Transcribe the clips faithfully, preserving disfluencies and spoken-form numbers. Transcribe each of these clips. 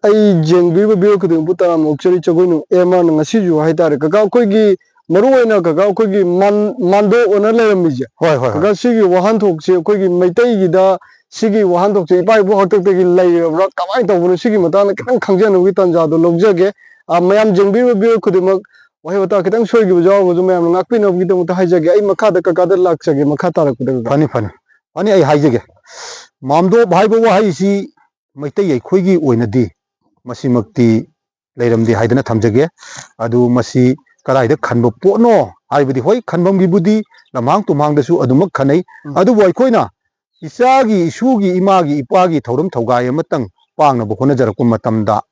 ꯑꯩ ꯌꯦꯡꯕꯤꯔꯤꯕ ꯚꯤꯌꯨ ꯈꯨꯗꯤꯡꯃꯛꯄꯨ ꯇꯔꯥꯝꯅ ꯑꯣꯛꯆꯔꯤ꯫ ꯖꯒꯣꯏꯅꯨ ꯑꯦꯝ ꯑꯥꯔꯅ ꯉꯁꯤꯁꯨ ꯍꯥꯏꯇꯥꯔꯦ, ꯀꯀꯥ, ꯑꯩꯈꯣꯏꯒꯤ ꯃꯔꯨ ꯑꯣꯏꯅ, ꯀꯀꯥ, ꯑꯩꯈꯣꯏꯒꯤ ꯃꯥꯟ-, ꯃꯥꯟꯗꯣꯞ ꯑꯣꯏꯅ ꯂꯩꯔꯝꯃꯤꯁꯦ꯫ ꯍꯣꯏ, ꯍꯣꯏ, ꯍꯣꯏ꯫ ꯀꯀꯥ, ꯁꯤꯒꯤ ꯋꯥꯍꯟꯊꯣꯛꯁꯦ ꯑꯩꯈꯣꯏꯒꯤ ꯃꯩꯇꯩꯒꯤꯗ, ꯁꯤꯒꯤ ꯋꯥꯍꯟꯊꯣꯛꯁꯦ ꯏꯄꯥ ꯏꯄꯨ ꯍꯥꯛꯇꯛꯇꯒꯤ ꯂꯩꯔꯕ꯭ꯔꯥ, ꯀꯃꯥꯏꯅ ꯇꯧꯕꯅꯣ, ꯁꯤꯒꯤ ꯃꯇꯥꯡꯗ ꯈꯤꯇꯪ ꯈꯪꯖꯅꯕꯒꯤ ꯇꯥꯟꯖꯥꯗꯣ ꯂꯧꯖꯒꯦ꯫ ꯑ, ꯃꯌꯥꯝ ꯌꯦꯡꯕꯤꯔꯤꯕ ꯚꯤꯌꯨ ꯈꯨꯗꯤꯡꯃꯛ ꯋꯥꯍꯩ ꯋꯥꯇꯥ ꯈꯤꯇꯪ ꯁꯣꯏꯈꯤꯕꯁꯨ ꯌꯥꯎꯔꯒꯁꯨ ꯃꯌꯥꯝꯅ ꯉꯥꯛꯄꯤꯅꯕꯒꯤꯗꯃꯛꯇ ꯍꯥꯏꯖꯒꯦ꯫ ꯑꯩ ꯃꯈꯥꯗ ꯀꯀꯥꯗ ꯂꯥꯛꯆꯒꯦ, ꯃꯈꯥ ꯇꯥꯔꯛꯄꯗ, ꯀꯀꯥ꯫ ꯐꯅꯤ, ꯐꯅꯤ꯫ ꯐꯅꯤ, ꯑꯩ ꯍꯥꯏꯖꯒꯦ꯫ ꯃꯥꯝꯗꯣꯞ ꯍꯥꯏꯕ ꯋꯥꯍꯩꯁꯤ ꯃꯩꯇꯩ ꯑꯩꯈꯣꯏꯒꯤ ꯑꯣꯏꯅꯗꯤ ꯃꯁꯤꯃꯛꯇꯤ ꯂꯩꯔꯝꯗꯦ ꯍꯥꯏꯗꯅ ꯊꯝꯖꯒꯦ꯫ ꯑꯗꯨ ꯃꯁꯤ ꯀꯗꯥꯏꯗ ꯈꯟꯕ ꯄꯣꯠꯅꯣ ꯍꯥꯏꯕꯗꯤ, ꯍꯣꯏ, ꯈꯟꯐꯝꯒꯤꯕꯨꯗꯤ ꯂꯝꯍꯥꯡ ꯇꯨꯝꯍꯥꯡꯗꯁꯨ ꯑꯗꯨꯃꯛ ꯈꯟꯅꯩ꯫ ꯎꯝ꯫ ꯑꯗꯨꯕꯨ ꯑꯩꯈꯣꯏꯅ ꯏꯆꯥꯒꯤ, ꯏꯁꯨꯒꯤ, ꯏꯃꯥꯒꯤ, ꯏꯄꯥꯒꯤ ꯊꯧꯔꯝ ꯊꯧꯒꯥꯏ ꯑꯃꯇꯪ ꯄꯥꯡꯅꯕ ꯍꯣꯠꯅꯖꯔꯛꯄ ꯃꯇꯝꯗ,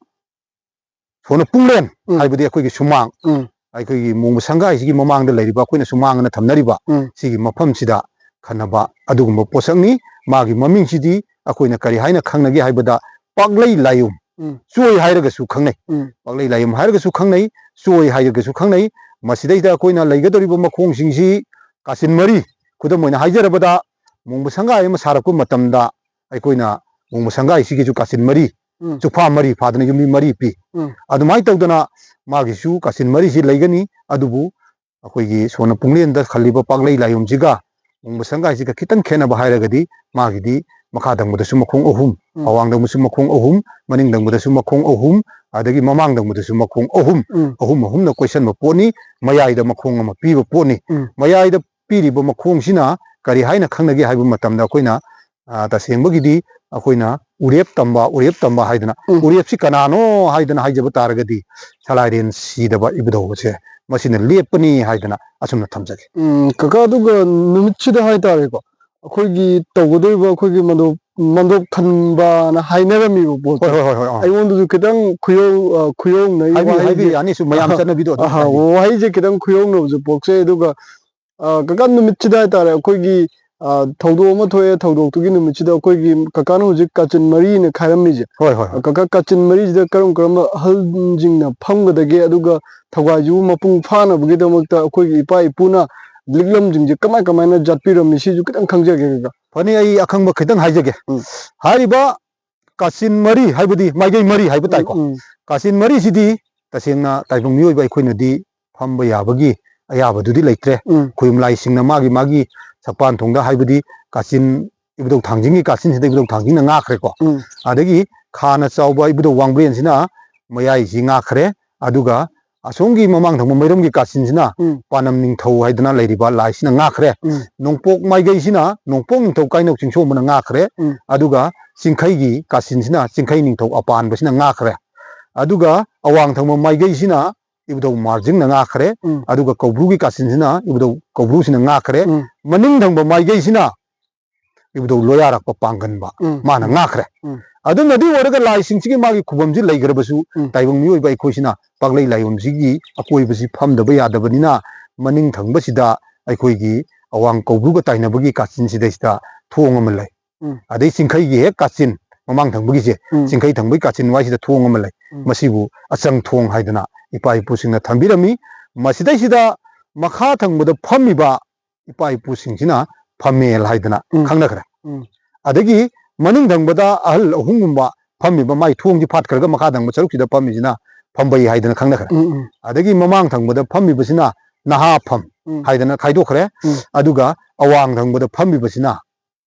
ꯁꯣꯟꯅ ꯄꯨꯡꯂꯦꯟ ꯎꯝ꯫ ꯍꯥꯏꯕꯗꯤ ꯑꯩꯈꯣꯏꯒꯤ ꯁꯨꯃꯥꯡ, ꯎꯝ꯫ ꯑꯩꯈꯣꯏꯒꯤ ꯃꯣꯡꯕ ꯁꯪꯒꯥꯏꯁꯤꯒꯤ ꯃꯃꯥꯡꯗ ꯂꯩꯔꯤꯕ, ꯑꯩꯈꯣꯏꯅ ꯁꯨꯃꯥꯡ ꯑꯅ ꯊꯝꯅꯔꯤꯕ, ꯎꯝ꯫ ꯁꯤꯒꯤ ꯃꯐꯝꯁꯤꯗ ꯈꯟꯅꯕ ꯑꯗꯨꯒꯨꯝꯕ ꯄꯣꯠꯁꯛꯅꯤ꯫ ꯃꯥꯒꯤ ꯃꯃꯤꯡꯁꯤꯗꯤ ꯑꯩꯈꯣꯏꯅ ꯀꯔꯤ ꯍꯥꯏꯅ ꯈꯪꯅꯒꯦ ꯍꯥꯏꯕꯗ, ꯄꯥꯛꯂꯩ ꯂꯥꯏꯌꯨꯝ, ꯎꯝ꯫ ꯆꯣꯏ ꯍꯥꯏꯔꯒꯁꯨ ꯈꯪꯅꯩ꯫ ꯎꯝ꯫ ꯄꯥꯛꯂꯩ ꯂꯥꯏꯌꯨꯝ ꯍꯥꯏꯔꯒꯁꯨ ꯈꯪꯅꯩ, ꯆꯣꯏ ꯍꯥꯏꯔꯒꯁꯨ ꯈꯪꯅꯩ꯫ ꯃꯁꯤꯗꯩꯗ ꯑꯩꯈꯣꯏꯅ ꯂꯩꯒꯗꯧꯔꯤꯕ ꯃꯈꯣꯡꯁꯤꯡꯁꯤ ꯀꯥꯆꯤꯟ ꯃꯔꯤ, ꯈꯨꯗꯝ ꯑꯣꯏꯅ ꯍꯥꯏꯖꯔꯕꯗ, ꯃꯣꯡꯕ ꯁꯪꯒꯥꯏ ꯑꯃ ꯁꯥꯔꯛꯄ ꯃꯇꯝꯗ ꯑꯩꯈꯣꯏꯅ ꯃꯣꯡꯕ ꯁꯪꯒꯥꯏꯁꯤꯒꯤꯁꯨ ꯀꯥꯆꯤꯟ ꯃꯔꯤ, ꯎꯝ꯫ ꯆꯨꯐꯥ ꯃꯔꯤ ꯐꯥꯗꯅ ꯌꯨꯝꯕꯤ ꯃꯔꯤ ꯄꯤ꯫ ꯎꯝ꯫ ꯑꯗꯨꯃꯥꯏꯅ ꯇꯧꯗꯅ ꯃꯥꯒꯤꯁꯨ ꯀꯥꯆꯤꯟ ꯃꯔꯤꯁꯤ ꯂꯩꯒꯅꯤ꯫ ꯑꯗꯨꯕꯨ ꯑꯩꯈꯣꯏꯒꯤ ꯁꯣꯟꯅ ꯄꯨꯡꯂꯦꯟꯗ ꯈꯜꯂꯤꯕ ꯄꯥꯛꯂꯩ ꯂꯥꯏꯌꯨꯝꯁꯤꯒ ꯃꯣꯡꯕ ꯁꯪꯒꯥꯏꯁꯤꯒ ꯈꯤꯇꯪ ꯈꯦꯠꯅꯕ ꯍꯥꯏꯔꯒꯗꯤ, ꯃꯥꯒꯤꯗꯤ ꯃꯈꯥ ꯊꯪꯕꯗꯁꯨ ꯃꯈꯣꯡ ꯑꯍꯨꯝ, ꯎꯝ꯫ ꯑꯋꯥꯡ ꯊꯪꯕꯁꯨ ꯃꯈꯣꯡ ꯑꯍꯨꯝ, ꯃꯅꯤꯡ ꯊꯪꯕꯗꯁꯨ ꯃꯈꯣꯡ ꯑꯍꯨꯝ, ꯑꯗꯒꯤ ꯃꯃꯥꯡ ꯊꯪꯕꯗꯁꯨ ꯃꯈꯣꯡ ꯑꯍꯨꯝ, ꯎꯝ꯫ ꯑꯍꯨꯝ ꯑꯍꯨꯝꯅ ꯀꯣꯏꯁꯟꯕ ꯄꯣꯠꯅꯤ꯫ ꯃꯌꯥꯏꯗ ꯃꯈꯣꯡ ꯑꯃ ꯄꯤꯕ ꯄꯣꯠꯅꯤ꯫ ꯎꯝ꯫ ꯃꯌꯥꯏꯗ ꯄꯤꯔꯤꯕ ꯃꯈꯣꯡꯁꯤꯅ ꯀꯔꯤ ꯍꯥꯏꯅ ꯈꯪꯅꯒꯦ ꯍꯥꯏꯕ ꯃꯇꯝꯗ, ꯑꯩꯈꯣꯏꯅ, ꯑ, ꯇꯁꯦꯡꯕꯒꯤꯗꯤ ꯑꯩꯈꯣꯏꯅ ꯎꯔꯦꯞ ꯇꯝꯕ, ꯎꯔꯦꯞ ꯇꯝꯕ ꯍꯥꯏꯗꯅ, ꯎꯝ꯫ ꯎꯔꯦꯞꯁꯤ ꯀꯅꯥꯅꯣ ꯍꯥꯏꯗꯅ ꯍꯥꯏꯖꯕ ꯇꯥꯔꯒꯗꯤ, ꯁꯂꯥꯏꯔꯦꯟ ꯁꯤꯗꯕ ꯏꯕꯨꯙꯧ ꯑꯁꯦ ꯃꯁꯤꯅ ꯂꯦꯞꯄꯅꯤ ꯍꯥꯏꯗꯅ ꯑꯁꯨꯝꯅ ꯊꯝꯖꯒꯦ꯫ ꯎꯝ, ꯀꯀꯥ, ꯑꯗꯨꯒ ꯅꯨꯃꯤꯠꯁꯤꯗ ꯍꯥꯏꯇꯥꯔꯦꯀꯣ, ꯑꯩꯈꯣꯏꯒꯤ ꯇꯧꯒꯗꯧꯔꯤꯕ ꯑꯩꯈꯣꯏꯒꯤ ꯃꯟꯗꯣꯞ, ꯃꯟꯗꯣꯞ ꯈꯟꯕꯅ ꯍꯥꯏꯅꯔꯝꯃꯤꯕ ꯄꯣꯠꯇꯣ ꯍꯣꯏ, ꯍꯣꯏ, ꯍꯣꯏ, ꯍꯣꯏ, ꯑꯥ꯫ ꯑꯩꯉꯣꯟꯗꯁꯨ ꯈꯤꯇꯪ ꯈꯨꯌꯧ-, ꯑ, ꯈꯨꯌꯧꯅꯩ ꯍꯥꯏꯕꯤꯌꯨ, ꯋꯥꯍꯩꯁꯦ꯫ ꯍꯥꯏꯕꯤꯌꯨ, ꯌꯥꯅꯤ, ꯁꯨꯝ ꯃꯌꯥꯝ ꯑꯍ, ꯆꯠꯅꯕꯤꯗꯣ ꯑꯗꯨꯝ ꯑꯍ, ꯍꯥꯏꯕꯤꯌꯨ꯫ ꯋꯥꯍꯩꯁꯦ ꯈꯤꯇꯪ ꯈꯨꯌꯧꯅꯕꯁꯨ ꯄꯣꯛꯆꯩ꯫ ꯑꯗꯨꯒ, ꯑ, ꯀꯀꯥ, ꯅꯨꯃꯤꯠꯁꯤꯗ ꯍꯥꯏꯇꯥꯔꯦ, ꯑꯩꯈꯣꯏꯒꯤ, ꯑ, ꯊꯧꯗꯣꯛ ꯑꯃ ꯊꯣꯛꯑꯦ, ꯊꯧꯗꯣꯛꯇꯨꯒꯤ ꯅꯨꯃꯤꯠꯁꯤꯗ ꯑꯩꯈꯣꯏꯒꯤ ꯀꯀꯥꯅ ꯍꯧꯖꯤꯛ ꯀꯥꯆꯤꯟ ꯃꯔꯤꯅ ꯈꯥꯏꯔꯝꯃꯤꯁꯦ꯫ ꯍꯣꯏ, ꯍꯣꯏ, ꯍꯣꯏ꯫ ꯀꯀꯥ, ꯀꯥꯆꯤꯟ ꯃꯔꯤꯁꯤꯗ ꯀꯔꯝ ꯀꯔꯝꯕ ꯑꯍꯜꯁꯤꯡꯅ ꯐꯝꯒꯗꯒꯦ, ꯑꯗꯨꯒ ꯊꯧꯒꯥꯏꯁꯤꯕꯨ ꯃꯄꯨꯡ ꯐꯥꯅꯕꯒꯤꯗꯃꯛꯇ ꯑꯩꯈꯣꯏꯒꯤ ꯏꯄꯥ ꯏꯄꯨꯅ ꯂꯤꯛꯂꯝꯁꯤꯡꯁꯦ ꯀꯃꯥꯏ ꯀꯃꯥꯏꯅ ꯌꯥꯠꯄꯤꯔꯝꯃꯤ, ꯁꯤꯁꯨ ꯈꯤꯇꯪ ꯈꯪꯖꯒꯦ, ꯀꯀꯥ꯫ ꯐꯅꯤ, ꯑꯩ ꯑꯈꯪꯕ ꯈꯤꯇꯪ ꯍꯥꯏꯖꯒꯦ꯫ ꯎꯝ꯫ ꯍꯥꯏꯔꯤꯕ ꯀꯥꯆꯤꯟ ꯃꯔꯤ ꯍꯥꯏꯕꯗꯤ ꯃꯥꯏꯀꯩ ꯃꯔꯤ ꯍꯥꯏꯕ ꯇꯥꯏꯀꯣ꯫ ꯎꯝ, ꯎꯝ꯫ ꯀꯥꯆꯤꯟ ꯃꯔꯤꯁꯤꯗꯤ ꯇꯁꯦꯡꯅ ꯇꯥꯏꯕꯪ ꯃꯤꯑꯣꯏꯕ ꯑꯩꯈꯣꯏꯅꯗꯤ ꯐꯝꯕ ꯌꯥꯕꯒꯤ ꯑꯌꯥꯕꯗꯨꯗꯤ ꯂꯩꯇ꯭ꯔꯦ꯫ ꯎꯝ꯫ ꯈꯨꯌꯨꯝ ꯂꯥꯏꯁꯤꯡꯅ ꯃꯥꯒꯤ ꯃꯥꯒꯤ ꯁꯛꯄꯥꯟ ꯊꯣꯡꯗ ꯍꯥꯏꯕꯗꯤ ꯀꯥꯆꯤꯟ, ꯏꯕꯨꯙꯧ ꯊꯥꯡꯖꯤꯡꯒꯤ ꯀꯥꯆꯤꯟꯁꯤꯗ ꯏꯕꯨꯙꯧ ꯊꯥꯡꯖꯤꯡꯅ ꯉꯥꯛꯈ꯭ꯔꯦꯀꯣ꯫ ꯎꯝ꯫ ꯑꯗꯒꯤ ꯈꯥꯅ ꯆꯥꯎꯕ ꯏꯕꯨꯙꯧ ꯋꯥꯡꯕ꯭ꯔꯦꯟꯁꯤꯅ ꯃꯌꯥꯏꯁꯤ ꯉꯥꯛꯈ꯭ꯔꯦ꯫ ꯑꯗꯨꯒ ꯑꯁꯣꯝꯒꯤ ꯃꯃꯥꯡ ꯊꯪꯕ ꯃꯩꯔꯝꯒꯤ ꯀꯥꯆꯤꯟꯁꯤꯅ ꯎꯝ꯫ ꯄꯥꯟꯅꯝ ꯅꯤꯡꯊꯧ ꯍꯥꯏꯗꯅ ꯂꯩꯔꯤꯕ ꯂꯥꯏꯁꯤꯅ ꯉꯥꯛꯈ꯭ꯔꯦ꯫ ꯎꯝ꯫ ꯅꯣꯡꯄꯣꯛ ꯃꯥꯏꯀꯩꯁꯤꯅ ꯅꯣꯡꯄꯣꯛ ꯅꯤꯡꯊꯧ ꯀꯥꯏꯅꯧ ꯆꯤꯡꯁꯣꯝꯕꯅ ꯉꯥꯛꯈ꯭ꯔꯦ꯫ ꯎꯝ꯫ ꯑꯗꯨꯒ ꯆꯤꯡꯈꯩꯒꯤ ꯀꯥꯆꯤꯟꯁꯤꯅ ꯆꯤꯡꯈꯩ ꯅꯤꯡꯊꯧ ꯑꯄꯥꯟꯕꯁꯤꯅ ꯉꯥꯛꯈ꯭ꯔꯦ꯫ ꯑꯗꯨꯒ ꯑꯋꯥꯡ ꯊꯪꯕ ꯃꯥꯏꯀꯩꯁꯤꯅ ꯏꯕꯨꯙꯧ ꯃꯥꯔꯖꯤꯡꯅ ꯉꯥꯛꯈ꯭ꯔꯦ꯫ ꯎꯝ꯫ ꯑꯗꯨꯒ ꯀꯧꯕ꯭ꯔꯨꯒꯤ ꯀꯥꯆꯤꯟꯁꯤꯅ ꯏꯕꯨꯙꯧ ꯀꯧꯕ꯭ꯔꯨꯁꯤꯅ ꯉꯥꯛꯈ꯭ꯔꯦ꯫ ꯎꯝ꯫ ꯃꯅꯤꯡ ꯊꯪꯕ ꯃꯥꯏꯀꯩꯁꯤꯅ ꯏꯕꯨꯙꯧ ꯂꯣꯌꯥꯔꯛꯄ ꯄꯥꯡꯒꯟꯕ ꯎꯝ꯫ ꯃꯥꯅ ꯎꯝ꯫ ꯉꯥꯛꯈ꯭ꯔꯦ꯫ ꯎꯝ꯫ ꯑꯗꯨꯅꯗꯤ ꯑꯣꯏꯔꯒ ꯂꯥꯏꯁꯤꯡꯁꯤꯒꯤ ꯃꯥꯒꯤ ꯈꯨꯕꯝꯁꯤ ꯂꯩꯈ꯭ꯔꯕꯁꯨ ꯎꯝ꯫ ꯇꯥꯏꯕꯪ ꯃꯤꯑꯣꯏꯕ ꯑꯩꯈꯣꯏꯁꯤꯅ ꯄꯥꯛꯂꯩ ꯂꯥꯏꯌꯣꯟꯁꯤꯒꯤ ꯑꯀꯣꯏꯕꯁꯤ ꯐꯝꯗꯕ ꯌꯥꯗꯕꯅꯤꯅ ꯃꯅꯤꯡ ꯊꯪꯕꯁꯤꯗ ꯑꯩꯈꯣꯏꯒꯤ ꯑꯋꯥꯡ ꯀꯧꯕ꯭ꯔꯨꯒ ꯇꯥꯏꯅꯕꯒꯤ ꯀꯥꯆꯤꯟꯁꯤꯗꯩꯁꯤꯗ ꯊꯣꯡ ꯑꯃ ꯂꯩ꯫ ꯎꯝ꯫ ꯑꯗꯩ ꯆꯤꯡꯈꯩꯒꯤ ꯍꯦꯛ ꯀꯥꯆꯤꯟ ꯃꯃꯥꯡ ꯊꯪꯕꯒꯤꯁꯦ ꯎꯝ꯫ ꯆꯤꯡꯈꯩ ꯊꯪꯕꯒꯤ ꯀꯥꯆꯤꯟ ꯋꯥꯏꯁꯤꯗ ꯊꯣꯡ ꯑꯃ ꯂꯩ꯫ ꯎꯝ꯫ ꯃꯁꯤꯕꯨ ꯑꯆꯪ ꯊꯣꯡ ꯍꯥꯏꯗꯅ ꯏꯄꯥ ꯏꯄꯨꯁꯤꯡꯅ ꯊꯝꯕꯤꯔꯝꯃꯤ꯫ ꯃꯁꯤꯗꯩꯁꯤꯗ ꯃꯈꯥ ꯊꯪꯕꯗ ꯐꯝꯃꯤꯕ ꯏꯄꯥ ꯏꯄꯨꯁꯤꯡꯁꯤꯅ ꯐꯝꯃꯦꯜ ꯍꯥꯏꯗꯅ ꯎꯝ꯫ ꯈꯪꯅꯈ꯭ꯔꯦ꯫ ꯎꯝ꯫ ꯑꯗꯒꯤ ꯃꯅꯤꯡ ꯊꯪꯕꯗ ꯑꯍꯜ ꯑꯍꯨꯝꯒꯨꯝꯕ ꯐꯝꯃꯤꯕ ꯃꯥꯏ ꯊꯣꯡꯁꯤ ꯐꯥꯠꯈ꯭ꯔꯒ ꯃꯈꯥ ꯊꯪꯕ ꯁꯔꯨꯛꯁꯤꯗ ꯐꯝꯃꯤꯁꯤꯅ ꯐꯝꯕꯩ ꯍꯥꯏꯗꯅ ꯈꯪꯅꯈ꯭ꯔꯦ꯫ ꯎꯝ, ꯎꯝ꯫ ꯑꯗꯒꯤ ꯃꯃꯥꯡ ꯊꯪꯕꯗ ꯐꯝꯃꯤꯕꯁꯤꯅ ꯅꯍꯥꯐꯝ ꯎꯝ꯫ ꯍꯥꯏꯗꯅ ꯈꯥꯏꯗꯣꯛꯈ꯭ꯔꯦ꯫ ꯎꯝ꯫ ꯑꯗꯨꯒ ꯑꯋꯥꯡ ꯊꯪꯕꯗ ꯐꯝꯃꯤꯕꯁꯤꯅ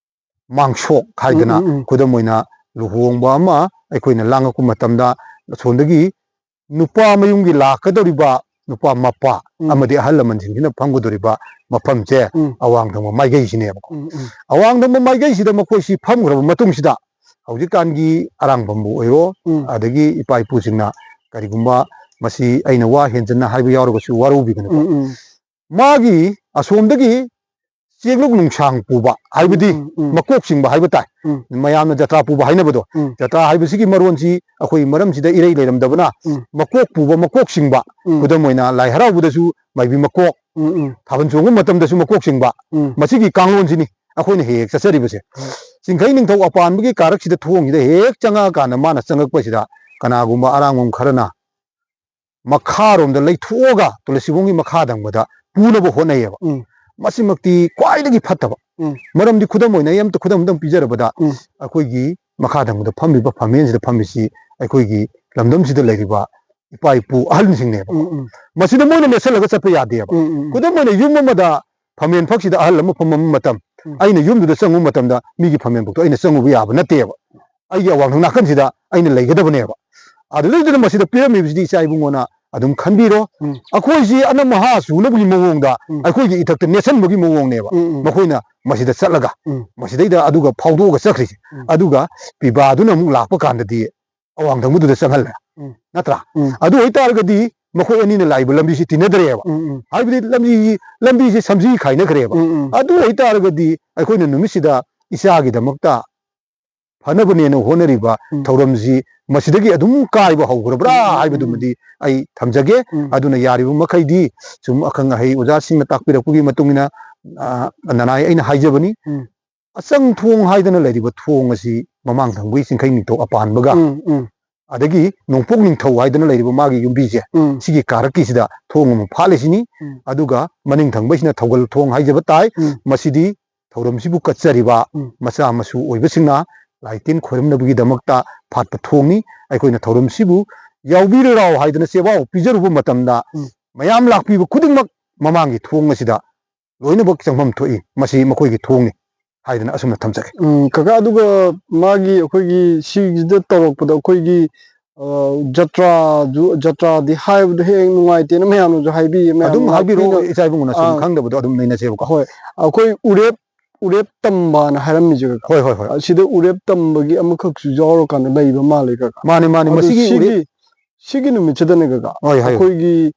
ꯃꯥꯡꯁꯣꯛ ꯍꯥꯏꯗꯅ ꯎꯝ, ꯎꯝ, ꯎꯝ꯫ ꯈꯨꯗꯝ ꯑꯣꯏꯅ ꯂꯨꯍꯣꯡꯕ ꯑꯃ ꯑꯩꯈꯣꯏꯅ ꯂꯥꯡꯉꯛꯄ ꯃꯇꯝꯗ ꯑꯁꯣꯝꯗꯒꯤ ꯅꯨꯄꯥ ꯃꯌꯨꯝꯒꯤ ꯂꯥꯛꯀꯗꯧꯔꯤꯕ ꯅꯨꯄꯥ ꯃꯄꯥ ꯎꯝ꯫ ꯑꯃꯗꯤ ꯑꯍꯜ ꯂꯃꯟꯁꯤꯡꯁꯤꯅ ꯐꯝꯒꯗꯧꯔꯤꯕ ꯃꯐꯝꯁꯦ ꯎꯝ꯫ ꯑꯋꯥꯡ ꯊꯪꯕ ꯃꯥꯏꯀꯩꯁꯤꯅꯦꯕꯀꯣ꯫ ꯎꯝ, ꯎꯝ꯫ ꯑꯋꯥꯡ ꯊꯪꯕ ꯃꯥꯏꯀꯩꯁꯤꯗ ꯃꯈꯣꯏꯁꯤ ꯐꯝꯈ꯭ꯔꯕ ꯃꯇꯨꯡꯁꯤꯗ ꯍꯧꯖꯤꯛꯀꯥꯟꯒꯤ ꯑꯔꯥꯡꯕꯝꯕꯨ ꯑꯣꯏꯔꯣ, ꯎꯝ꯫ ꯑꯗꯒꯤ ꯏꯄꯥ ꯏꯄꯨꯁꯤꯡꯅ ꯀꯔꯤꯒꯨꯝꯕ ꯃꯁꯤ ꯑꯩꯅ ꯋꯥ ꯍꯦꯟꯖꯟꯅ ꯍꯥꯏꯕ ꯌꯥꯎꯔꯒꯁꯨ ꯋꯥꯔꯧꯕꯤꯒꯅꯨꯀꯣ꯫ ꯎꯝ, ꯎꯝ꯫ ꯃꯥꯒꯤ ꯑꯁꯣꯝꯗꯒꯤ ꯆꯦꯛꯂꯨꯛ ꯅꯨꯡꯁꯥꯡ ꯄꯨꯕ ꯍꯥꯏꯕꯗꯤ ꯎꯝ, ꯎꯝ, ꯎꯝ꯫ ꯃꯀꯣꯛ ꯆꯤꯡꯕ ꯍꯥꯏꯕ ꯇꯥꯏ꯫ ꯎꯝ꯫ ꯃꯌꯥꯝꯅ ꯖꯇ꯭ꯔꯥ ꯄꯨꯕ ꯍꯥꯏꯅꯕꯗꯣ, ꯎꯝ꯫ ꯖꯇ꯭ꯔꯥ ꯍꯥꯏꯕꯁꯤꯒꯤ ꯃꯔꯣꯟꯁꯤ ꯑꯩꯈꯣꯏ ꯃꯔꯝꯁꯤꯗ ꯏꯔꯩ ꯂꯩꯔꯝꯗꯕꯅ ꯎꯝ꯫ ꯃꯀꯣꯛ ꯄꯨꯕ, ꯃꯀꯣꯛ ꯆꯤꯡꯕ, ꯎꯝ꯫ ꯈꯨꯗꯝ ꯑꯣꯏꯅ ꯂꯥꯏ ꯍꯔꯥꯎꯕꯗꯁꯨ ꯃꯥꯏꯕꯤ ꯃꯀꯣꯛ, ꯎꯝ, ꯎꯝ꯫ ꯊꯥꯕꯜ ꯆꯣꯡꯕ ꯃꯇꯝꯗꯁꯨ ꯃꯀꯣꯛ ꯆꯤꯡꯕ, ꯎꯝ꯫ ꯃꯁꯤꯒꯤ ꯀꯥꯡꯂꯣꯟꯁꯤꯅꯤ ꯑꯩꯈꯣꯏꯅ ꯍꯦꯛ ꯍꯦꯛ ꯆꯠꯆꯔꯤꯕꯁꯦ꯫ ꯍꯣꯏ꯫ ꯆꯤꯡꯈꯩ ꯅꯤꯡꯊꯧ ꯑꯄꯥꯟꯕꯒꯤ ꯀꯥꯔꯛꯁꯤꯗ ꯊꯣꯡꯁꯤꯗ ꯍꯦꯛ ꯆꯪꯉꯛꯑꯀꯥꯟꯗ ꯃꯥꯅ ꯆꯪꯉꯛꯄꯁꯤꯗ ꯀꯅꯥꯒꯨꯝꯕ ꯑꯔꯥꯡꯕꯝ ꯈꯔꯅ ꯃꯈꯥꯔꯣꯝꯗ ꯂꯩꯊꯣꯛꯑꯒ ꯇꯨꯂꯁꯤꯕꯣꯡꯒꯤ ꯃꯈꯥ ꯊꯪꯕꯗ ꯄꯨꯅꯕ ꯍꯣꯠꯅꯩꯌꯦꯕ꯫ ꯎꯝ꯫ ꯃꯁꯤꯃꯛꯇꯤ ꯈ꯭ꯋꯥꯏꯗꯒꯤ ꯐꯠꯇꯕ꯫ ꯎꯝ꯫ ꯃꯔꯝꯗꯤ ꯈꯨꯗꯝ ꯑꯣꯏꯅ ꯑꯩ ꯑꯝꯇ ꯈꯨꯗꯝ ꯑꯝꯇꯪ ꯄꯤꯖꯔꯕꯗ, ꯎꯝ꯫ ꯑꯩꯈꯣꯏꯒꯤ ꯃꯈꯥ ꯊꯪꯕꯗ ꯐꯝꯃꯤꯕ ꯐꯝꯃꯦꯟꯁꯤꯗ ꯐꯝꯃꯤꯁꯤ ꯑꯩꯈꯣꯏꯒꯤ ꯂꯝꯗꯝꯁꯤꯗ ꯂꯩꯔꯤꯕ ꯏꯄꯥ ꯏꯄꯨ ꯑꯍꯜꯁꯤꯡꯅꯦꯕ꯫ ꯎꯝ, ꯎꯝ, ꯃꯁꯤꯗ ꯃꯣꯏꯅ ꯅꯦꯠꯁꯜꯂꯒ ꯆꯠꯄ ꯌꯥꯗꯦꯕ꯫ ꯎꯝ, ꯎꯝ, ꯈꯨꯗꯝ ꯑꯣꯏꯅ, ꯌꯨꯝ ꯑꯃꯗ ꯐꯝꯃꯦꯟ ꯐꯛꯁꯤꯗ ꯑꯍꯜ ꯑꯃ ꯐꯝꯃꯝꯕ ꯃꯇꯝ, ꯎꯝ, ꯑꯩꯅ ꯌꯨꯝꯗꯨꯗ ꯆꯪꯉꯨꯕ ꯃꯇꯝꯗ ꯃꯤꯒꯤ ꯐꯝꯃꯦꯟ ꯐꯛꯇꯣ ꯑꯩꯅ ꯆꯪꯉꯨꯕ ꯌꯥꯕ ꯅꯠꯇꯦꯕ꯫ ꯑꯩꯒꯤ ꯑꯋꯥꯡꯊꯪ ꯅꯥꯀꯟꯁꯤꯗ ꯑꯩꯅ ꯂꯩꯒꯗꯕꯅꯦꯕ꯫ ꯑꯗꯨꯗꯩꯗꯨꯅ ꯃꯁꯤꯗ ꯄꯤꯔꯝꯃꯤꯕꯁꯤꯗꯤ ꯏꯆꯥ ꯏꯕꯨꯡꯉꯣꯅ ꯑꯗꯨꯝ ꯈꯟꯕꯤꯔꯣ꯫ ꯎꯝ꯫ ꯑꯩꯈꯣꯏꯁꯤ ꯑꯅꯝ ꯑꯍꯥ ꯆꯨꯅꯕꯒꯤ ꯃꯑꯣꯡꯗ ꯎꯝ꯫ ꯑꯩꯈꯣꯏꯒꯤ ꯏꯊꯛꯇ ꯅꯦꯠꯁꯟꯕꯒꯤ ꯃꯑꯣꯡꯅꯦꯕ꯫ ꯎꯝ, ꯎꯝ꯫ ꯃꯈꯣꯏꯅ ꯃꯁꯤꯗ ꯆꯠꯂꯒ ꯎꯝ꯫ ꯃꯁꯤꯗꯩꯗ ꯑꯗꯨꯒ ꯐꯥꯎꯗꯣꯛꯑꯒ ꯆꯠꯈ꯭ꯔꯤꯁꯦ꯫ ꯎꯝ꯫ ꯑꯗꯨꯒ ꯄꯤꯕꯥꯗꯨꯅ ꯑꯃꯨꯛ ꯂꯥꯛꯄ ꯀꯥꯟꯗꯗꯤ ꯑꯋꯥꯡ ꯊꯪꯕꯗꯨꯗ ꯆꯪꯍꯜꯂꯦ꯫ ꯎꯝ꯫ ꯅꯠꯇ꯭ꯔꯥ? ꯎꯝ꯫ ꯑꯗꯨ ꯑꯣꯏꯇꯥꯔꯒꯗꯤ ꯃꯈꯣꯏ ꯑꯅꯤꯅ ꯂꯥꯛꯏꯕ ꯂꯝꯕꯤꯁꯤ ꯇꯤꯟꯅꯗ꯭ꯔꯦꯕ꯫ ꯎꯝ, ꯎꯝ꯫ ꯍꯥꯏꯕꯗꯤ ꯂꯝꯕꯤ, ꯂꯝꯕꯤꯁꯦ ꯁꯝꯖꯤ ꯈꯥꯏꯅꯈ꯭ꯔꯦꯕ꯫ ꯎꯝ, ꯎꯝ꯫ ꯑꯗꯨ ꯑꯣꯏꯇꯥꯔꯒꯗꯤ ꯑꯩꯈꯣꯏꯅ ꯅꯨꯃꯤꯠꯁꯤꯗ ꯏꯆꯥꯒꯤꯗꯃꯛꯇ ꯐꯅꯕꯅꯦꯅ ꯍꯣꯠꯅꯔꯤꯕ ꯎꯝ꯫ ꯊꯧꯔꯝꯁꯤ ꯃꯁꯤꯗꯒꯤ ꯑꯗꯨꯝ ꯀꯥꯏꯕ ꯍꯧꯈ꯭ꯔꯕ꯭ꯔꯥ ꯎꯝ, ꯎꯝ, ꯎꯝ꯫ ꯍꯥꯏꯕꯗꯨꯃꯗꯤ ꯑꯩ ꯊꯝꯖꯒꯦ꯫ ꯎꯝ꯫ ꯑꯗꯨꯅ ꯌꯥꯔꯤꯕ ꯃꯈꯩꯗꯤ ꯁꯨꯝ ꯑꯈꯪ ꯑꯍꯩ ꯑꯣꯖꯥꯁꯤꯡꯅ ꯇꯥꯛꯄꯤꯔꯛꯄꯒꯤ ꯃꯇꯨꯡ ꯏꯟꯅ, ꯑ, ꯅꯅꯥꯏ ꯑꯩꯅ ꯍꯥꯏꯖꯕꯅꯤ꯫ ꯎꯝ꯫ ꯑꯆꯪ ꯊꯣꯡ ꯍꯥꯏꯗꯅ ꯂꯩꯔꯤꯕ ꯊꯣꯡ ꯑꯁꯤ ꯃꯃꯥꯡ ꯊꯪꯕꯒꯤ ꯆꯤꯡꯈꯩ ꯅꯤꯡꯊꯧ ꯑꯄꯥꯟꯕꯒ ꯎꯝ, ꯎꯝ꯫ ꯑꯗꯒꯤ ꯅꯣꯡꯄꯣꯛ ꯅꯤꯡꯊꯧ ꯍꯥꯏꯗꯅ ꯂꯩꯔꯤꯕ ꯃꯥꯒꯤ ꯌꯨꯝꯕꯤꯁꯦ, ꯎꯝ꯫ ꯁꯤꯒꯤ ꯀꯥꯔꯛꯀꯤꯁꯤꯗ ꯊꯣꯡ ꯑꯃ ꯐꯥꯠꯂꯤꯁꯤꯅꯤ꯫ ꯎꯝ꯫ ꯑꯗꯨꯒ ꯃꯅꯤꯡ ꯊꯪꯕꯁꯤꯅ ꯊꯧꯒꯜ ꯊꯣꯡ ꯍꯥꯏꯖꯕ ꯇꯥꯏ꯫ ꯎꯝ꯫ ꯃꯁꯤꯗꯤ ꯊꯧꯔꯝꯁꯤꯕꯨ ꯀꯠꯆꯔꯤꯕ ꯎꯝ꯫ ꯃꯆꯥ ꯃꯁꯨ ꯑꯣꯏꯕꯁꯤꯡꯅ ꯂꯥꯏ ꯇꯤꯟ ꯈꯣꯏꯔꯝꯅꯕꯒꯤꯗꯃꯛꯇ ꯐꯥꯠꯄ ꯊꯣꯡꯅꯤ꯫ ꯑꯩꯈꯣꯏꯅ ꯊꯧꯔꯝꯁꯤꯕꯨ ꯌꯥꯎꯕꯤꯔꯔꯥꯎ ꯍꯥꯏꯗꯅ ꯆꯦꯕꯥꯎ ꯄꯤꯖꯔꯨꯕ ꯃꯇꯝꯗ ꯎꯝ꯫ ꯃꯌꯥꯝ ꯂꯥꯛꯄꯤꯕ ꯈꯨꯗꯤꯡꯃꯛ ꯃꯃꯥꯡꯒꯤ ꯊꯣꯡ ꯑꯁꯤꯗ ꯂꯣꯏꯅꯃꯛ ꯆꯪꯐꯝ ꯊꯣꯛꯏ, ꯃꯁꯤ ꯃꯈꯣꯏꯒꯤ ꯊꯣꯡꯅꯤ ꯍꯥꯏꯗꯅ ꯑꯁꯨꯝꯅ ꯊꯝꯖꯒꯦ꯫ ꯎꯝ, ꯀꯀꯥ, ꯑꯗꯨꯒ ꯃꯥꯒꯤ ꯑꯩꯈꯣꯏꯒꯤ ꯁꯤꯒꯤꯁꯤꯗ ꯇꯧꯔꯛꯄꯗ ꯑꯩꯈꯣꯏꯒꯤ, ꯑ, ꯖꯇ꯭ꯔꯥꯁꯨ, ꯖꯇ꯭ꯔꯥꯗꯤ ꯍꯥꯏꯕꯗꯣ ꯍꯦꯛ ꯅꯨꯡꯉꯥꯏꯇꯦꯅ ꯃꯌꯥꯝꯅꯁꯨ ꯍꯥꯏꯕꯤꯌꯦ, ꯃꯌꯥꯝ ꯑꯗꯨꯝ ꯍꯥꯏꯕꯤꯔꯛꯑꯣ, ꯉꯥꯛꯄꯤꯅ-, ꯏꯆꯥ ꯏꯕꯨꯡꯉꯣꯅ ꯁꯨꯝ ꯑꯥ, ꯈꯪꯗꯕꯗꯣ ꯑꯗꯨꯝ ꯅꯩꯅꯁꯦꯕꯀꯣ꯫ ꯍꯣꯏ, ꯑꯩꯈꯣꯏ ꯎꯔꯦꯞ, ꯎꯔꯦꯞ ꯇꯝꯕꯅ ꯍꯥꯏꯔꯝꯃꯤꯁꯦ, ꯀꯀꯥ꯫ ꯍꯣꯏ, ꯍꯣꯏ, ꯍꯣꯏ꯫ ꯑꯁꯤꯗ ꯎꯔꯦꯞ ꯇꯝꯕꯒꯤ ꯑꯃꯈꯛꯁꯨ ꯌꯥꯎꯔꯀꯥꯟꯗ ꯂꯩꯕ ꯃꯥꯜꯂꯦ, ꯀꯀꯥ꯫ ꯃꯥꯅꯦ, ꯃꯥꯅꯦ, ꯑꯗꯨ ꯃꯁꯤꯒꯤ ꯁꯤꯒꯤ, ꯎꯔꯦꯞ ꯁꯤꯒꯤ ꯅꯨꯃꯤꯠꯁꯤꯗꯅꯦ, ꯀꯀꯥ, ꯍꯣꯏ, ꯍꯥꯏꯌꯨ꯫ ꯑꯩꯈꯣꯏꯒꯤ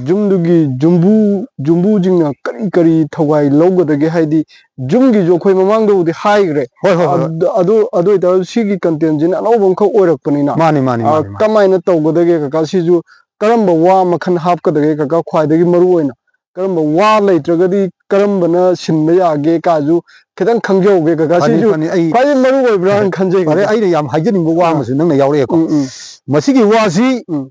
ꯌꯨꯝꯗꯨꯒꯤ ꯌꯨꯝꯕꯨ, ꯌꯨꯝꯕꯨꯁꯤꯡꯅ ꯀꯔꯤ ꯀꯔꯤ ꯊꯧꯒꯥꯏ ꯂꯧꯒꯗꯒꯦ? ꯍꯥꯏꯗꯤ ꯌꯨꯝꯒꯤꯁꯨ ꯑꯩꯈꯣꯏ ꯃꯃꯥꯡꯗꯕꯨꯗꯤ ꯍꯥꯏꯈ꯭ꯔꯦ꯫ ꯍꯣꯏ, ꯍꯣꯏ, ꯍꯣꯏ꯫ ꯑꯗꯨ, ꯑꯗꯨ, ꯑꯗꯨ ꯑꯣꯏꯇꯥꯔꯁꯨ ꯁꯤꯒꯤ contentꯁꯤꯅ ꯑꯅꯧꯕ ꯑꯃꯈꯛ ꯑꯣꯏꯔꯛꯄꯅꯤꯅ, ꯃꯥꯅꯤ, ꯃꯥꯅꯤ, ꯑ, ꯃꯥꯅꯤ, ꯃꯥꯅꯤ꯫ ꯀꯃꯥꯏꯅ ꯇꯧꯒꯗꯒꯦ, ꯀꯀꯥ? ꯁꯤꯁꯨ ꯀꯔꯝꯕ ꯋꯥ ꯃꯈꯜ ꯍꯥꯞꯀꯗꯒꯦ, ꯀꯀꯥ? ꯈ꯭ꯋꯥꯏꯗꯒꯤ ꯃꯔꯨ ꯑꯣꯏꯅ ꯀꯔꯝꯕ ꯋꯥ ꯂꯩꯇ꯭ꯔꯒꯗꯤ ꯀꯔꯝꯕꯅ ꯁꯤꯟꯕ ꯌꯥꯒꯦ ꯀꯥꯁꯨ ꯈꯤꯇꯪ ꯈꯪꯖꯍꯧꯒꯦ, ꯀꯀꯥ꯫ ꯐꯅꯤ, ꯁꯤꯁꯨ ꯐꯅꯤ, ꯑꯩ ꯈ꯭ꯋꯥꯏꯗꯒꯤ ꯃꯔꯨ ꯑꯣꯏꯕ꯭ꯔꯥꯅ ꯈꯟꯖꯩ, ꯐꯔꯦ, ꯀꯀꯥ꯫ ꯑꯩꯅ ꯌꯥꯝ ꯍꯥꯏꯖꯅꯤꯡꯕ ꯋꯥ ꯑꯥ꯫ ꯑꯃꯁꯨ ꯅꯪꯅ ꯌꯥꯎꯔꯛꯑꯦꯀꯣ꯫ ꯎꯝ, ꯎꯝ꯫ ꯃꯁꯤꯒꯤ ꯋꯥꯁꯤ ꯎꯝ꯫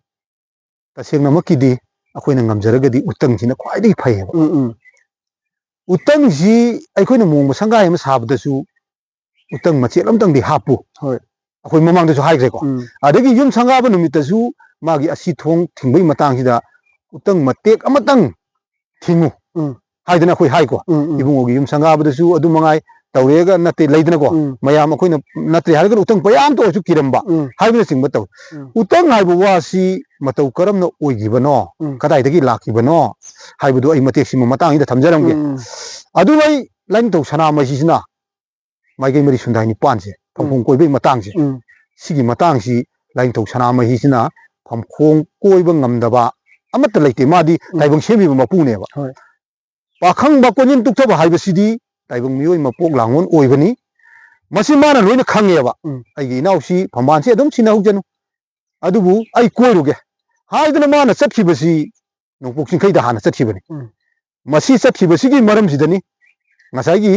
ꯇꯁꯦꯡꯅꯃꯛꯀꯤꯗꯤ ꯑꯩꯈꯣꯏꯅ ꯉꯝꯖꯔꯒꯗꯤ ꯎꯇꯪꯁꯤꯅ ꯈ꯭ꯋꯥꯏꯗꯒꯤ ꯐꯩꯌꯦꯕ꯫ ꯎꯝ, ꯎꯝ꯫ ꯎꯇꯪꯁꯤ ꯑꯩꯈꯣꯏꯅ ꯃꯣꯡꯕ ꯁꯪꯒꯥꯏ ꯑꯃ ꯁꯥꯕꯗꯁꯨ ꯎꯇꯪ ꯃꯆꯦꯠ ꯑꯃꯇꯪꯗꯤ ꯍꯥꯞꯄꯨ꯫ ꯍꯣꯏ꯫ ꯑꯩꯈꯣꯏ ꯃꯃꯥꯡꯗꯁꯨ ꯍꯥꯏꯈ꯭ꯔꯦꯀꯣ꯫ ꯎꯝ꯫ ꯑꯗꯒꯤ ꯌꯨꯝ ꯁꯪꯒꯥꯕ ꯅꯨꯃꯤꯠꯇꯁꯨ ꯃꯥꯒꯤ ꯑꯁꯤ ꯊꯣꯡ ꯊꯤꯡꯕꯒꯤ ꯃꯇꯥꯡꯁꯤꯗ ꯎꯇꯪ ꯃꯇꯦꯛ ꯑꯃꯇꯪ ꯊꯤꯡꯉꯨ ꯎꯝ꯫ ꯍꯥꯏꯗꯅ ꯑꯩꯈꯣꯏ ꯍꯥꯏꯀꯣ꯫ ꯎꯝ, ꯎꯝ꯫ ꯏꯕꯨꯡꯉꯣꯒꯤ ꯌꯨꯝ ꯁꯪꯒꯥꯕꯗꯁꯨ ꯑꯗꯨ ꯃꯉꯥꯏ, ꯇꯧꯔꯦꯒ ꯅꯠꯇꯦ, ꯂꯩꯗꯅꯀꯣ꯫ ꯎꯝ꯫ ꯃꯌꯥꯝ ꯑꯩꯈꯣꯏꯅ ꯅꯠꯇ꯭ꯔꯦ ꯍꯥꯏꯔꯒꯅ ꯎꯇꯪ ꯄꯌꯥꯝꯇ ꯑꯣꯏꯔꯁꯨ ꯀꯤꯔꯝꯕ ꯎꯝ꯫ ꯍꯥꯏꯕꯅꯆꯤꯡꯕ ꯇꯧꯏ꯫ ꯎꯝ꯫ ꯎꯇꯪ ꯍꯥꯏꯕ ꯋꯥꯁꯤ ꯃꯇꯧ ꯀꯔꯝꯅ ꯑꯣꯏꯈꯤꯕꯅꯣ, ꯎꯝ꯫ ꯀꯗꯥꯏꯗꯒꯤ ꯂꯥꯛꯈꯤꯕꯅꯣ ꯍꯥꯏꯕꯗꯨ ꯑꯩ ꯃꯇꯦꯛꯁꯤꯃ ꯃꯇꯥꯡꯁꯤꯗ ꯊꯝꯖꯔꯝꯒꯦ꯫ ꯎꯝ꯫ ꯑꯗꯨꯅ ꯑꯩ ꯂꯥꯏꯅꯤꯡꯊꯧ ꯁꯅꯥꯃꯍꯤꯁꯤꯅ ꯃꯥꯏꯀꯩ ꯃꯔꯤ ꯁꯨꯟꯗꯥꯏ ꯅꯤꯄꯥꯟꯁꯦ, ꯐꯝꯈꯣꯡ ꯀꯣꯏꯕꯒꯤ ꯃꯇꯥꯡꯁꯦ, ꯎꯝ꯫ ꯁꯤꯒꯤ ꯃꯇꯥꯡꯁꯤ ꯂꯥꯏꯅꯤꯡꯊꯧ ꯁꯅꯥꯃꯍꯤꯁꯤꯅ ꯐꯝꯈꯣꯡ ꯀꯣꯏꯕ ꯉꯝꯗꯕ ꯑꯃꯠꯇ ꯂꯩꯇꯦ꯫ ꯃꯥꯗꯤ ꯎꯝ꯫ ꯇꯥꯏꯕꯪ ꯁꯦꯝꯕꯤꯕ ꯃꯄꯨꯅꯦꯕ꯫ ꯍꯣꯏ꯫ ꯄꯥꯈꯪꯕ ꯀꯣꯟꯖꯤꯟ ꯇꯨꯛꯊꯕ ꯍꯥꯏꯕꯁꯤꯗꯤ ꯇꯥꯏꯕꯪ ꯃꯤꯑꯣꯏ ꯃꯄꯣꯛ ꯂꯥꯡꯑꯣꯟ ꯑꯣꯏꯕꯅꯤ꯫ ꯃꯁꯤ ꯃꯥꯅ ꯂꯣꯏꯅ ꯈꯪꯉꯦꯕ꯫ ꯎꯝ꯫ ꯑꯩꯒꯤ ꯏꯅꯥꯎꯁꯤ ꯐꯝꯕꯥꯜꯁꯤ ꯑꯗꯨꯝ ꯁꯤꯟꯅꯍꯧꯖꯅꯨ, ꯑꯗꯨꯕꯨ ꯑꯩ ꯀꯣꯏꯔꯨꯒꯦ ꯍꯥꯏꯗꯅ ꯃꯥꯅ ꯆꯠꯈꯤꯕꯁꯤ ꯅꯣꯡꯄꯣꯛ ꯆꯤꯡꯈꯩꯗ ꯍꯥꯟꯅ ꯆꯠꯈꯤꯕꯅꯤ꯫ ꯎꯝ꯫ ꯃꯁꯤ ꯆꯠꯈꯤꯕꯁꯤꯒꯤ ꯃꯔꯝꯁꯤꯗꯅꯤ ꯉꯁꯥꯏꯒꯤ